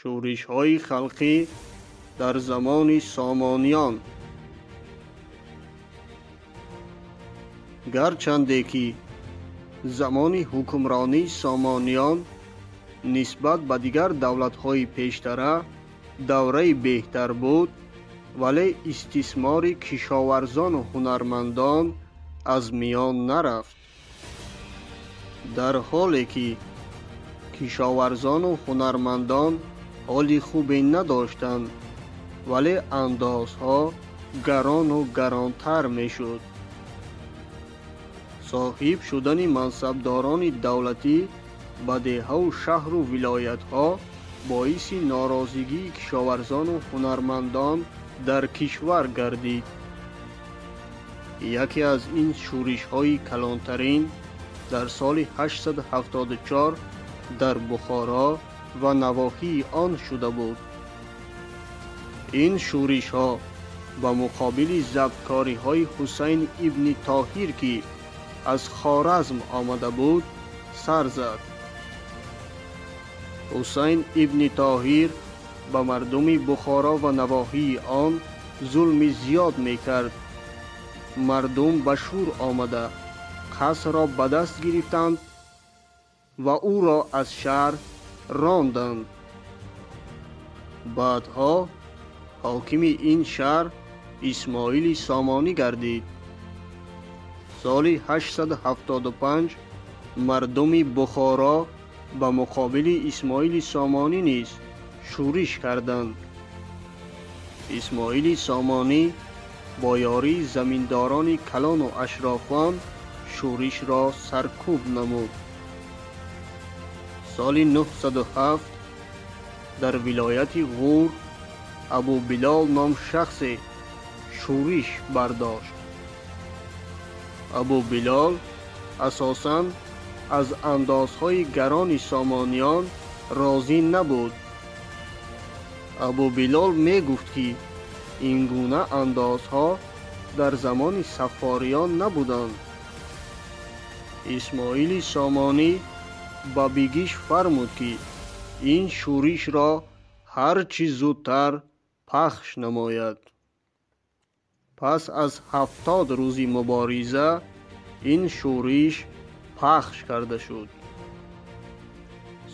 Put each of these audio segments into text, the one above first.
Шӯришҳои халқӣ дар замони Сомониён. Гарчанде ки замони ҳукмронии Сомониён нисбат ба дигар давлатҳои пештара давраи беҳтар буд, вале истисмори кишоварзону ҳунармандон аз миён нарафт. Дар ҳоле ки кишоварзону ҳунармандон ҳоли хубе надоштанд, вале андозҳо гарону гаронтар мешуд. Соҳиб шудани мансабдорони давлатӣ ба деҳаву шаҳру вилоятҳо боиси норозигии кишоварзону ҳунармандон дар кишвар гардид. Яке аз ин шӯришҳои калонтарин дар соли 874 дар Бухоро ва навоҳии он шуда буд. Ин шӯришҳо ба муқобили забткориҳои Ҳусайн ибни Тоҳир, ки аз Хоразм омада буд, сар зад. Ҳусайн ибни Тоҳир ба мардуми Бухоро ва навоҳии он зулми зиёд мекард. Мардум ба шӯр омада қасрро ба даст гирифтанд ва ӯро аз шаҳр ронданд. Баъдҳо ҳокими ин шаҳр Исмоили Сомонӣ гардид. Соли 875 мардуми Бухоро ба муқобили Исмоили Сомонӣ низ шӯриш карданд. Исмоили Сомонӣ бо ёрии заминдорони калону ашрофон шӯришро саркӯб намуд. Соли 907 дар вилояти Ғур Абубилол ном шахсе шӯриш бардошт. Абубилол асосан аз андозҳои гарони Сомониён розӣ набуд. Абубилол мегуфт, ки ин гуна андозҳо дар замони Саффориён набуданд. Исмоили Сомонӣ ба Бигиш фармуд, ки ин шӯришро ҳар чӣ зудтар пахш намояд. Пас аз 70 рӯзи мубориза ин шӯриш пахш карда шуд.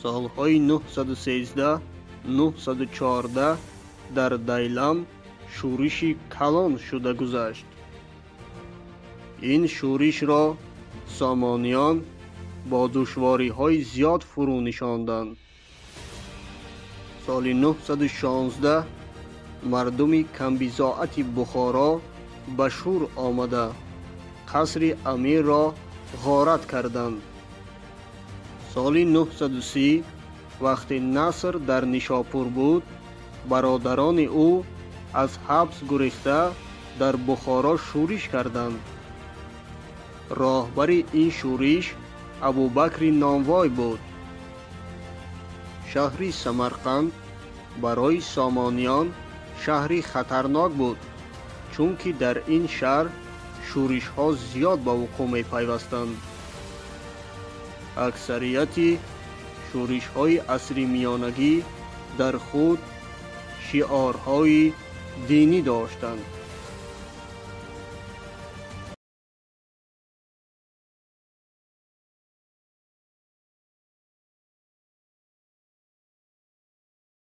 Солҳои 913 914 дар Дайлам шӯриши калон шуда гузашт. Ин шӯришро Сомониён бо душвориҳои зиёд фурӯ нишонданд. Соли 916 мардуми камбизоати Бухоро ба шӯр омада қасри амирро ғорат карданд. Соли 930 вақте Наср дар Нишопур буд, бародарони ӯ аз ҳабс гурехта дар Бухоро шӯриш карданд. Роҳбари ин шӯриш Абубакри Номвой буд. Шаҳри Самарқанд барои Сомониён шаҳри хатарнок буд, чунки дар ин шаҳр шӯришҳо зиёд ба вуқӯъ мепайвастанд. Аксарияти шӯришҳои асри миёнагӣ дар худ шиорҳои динӣ доштанд.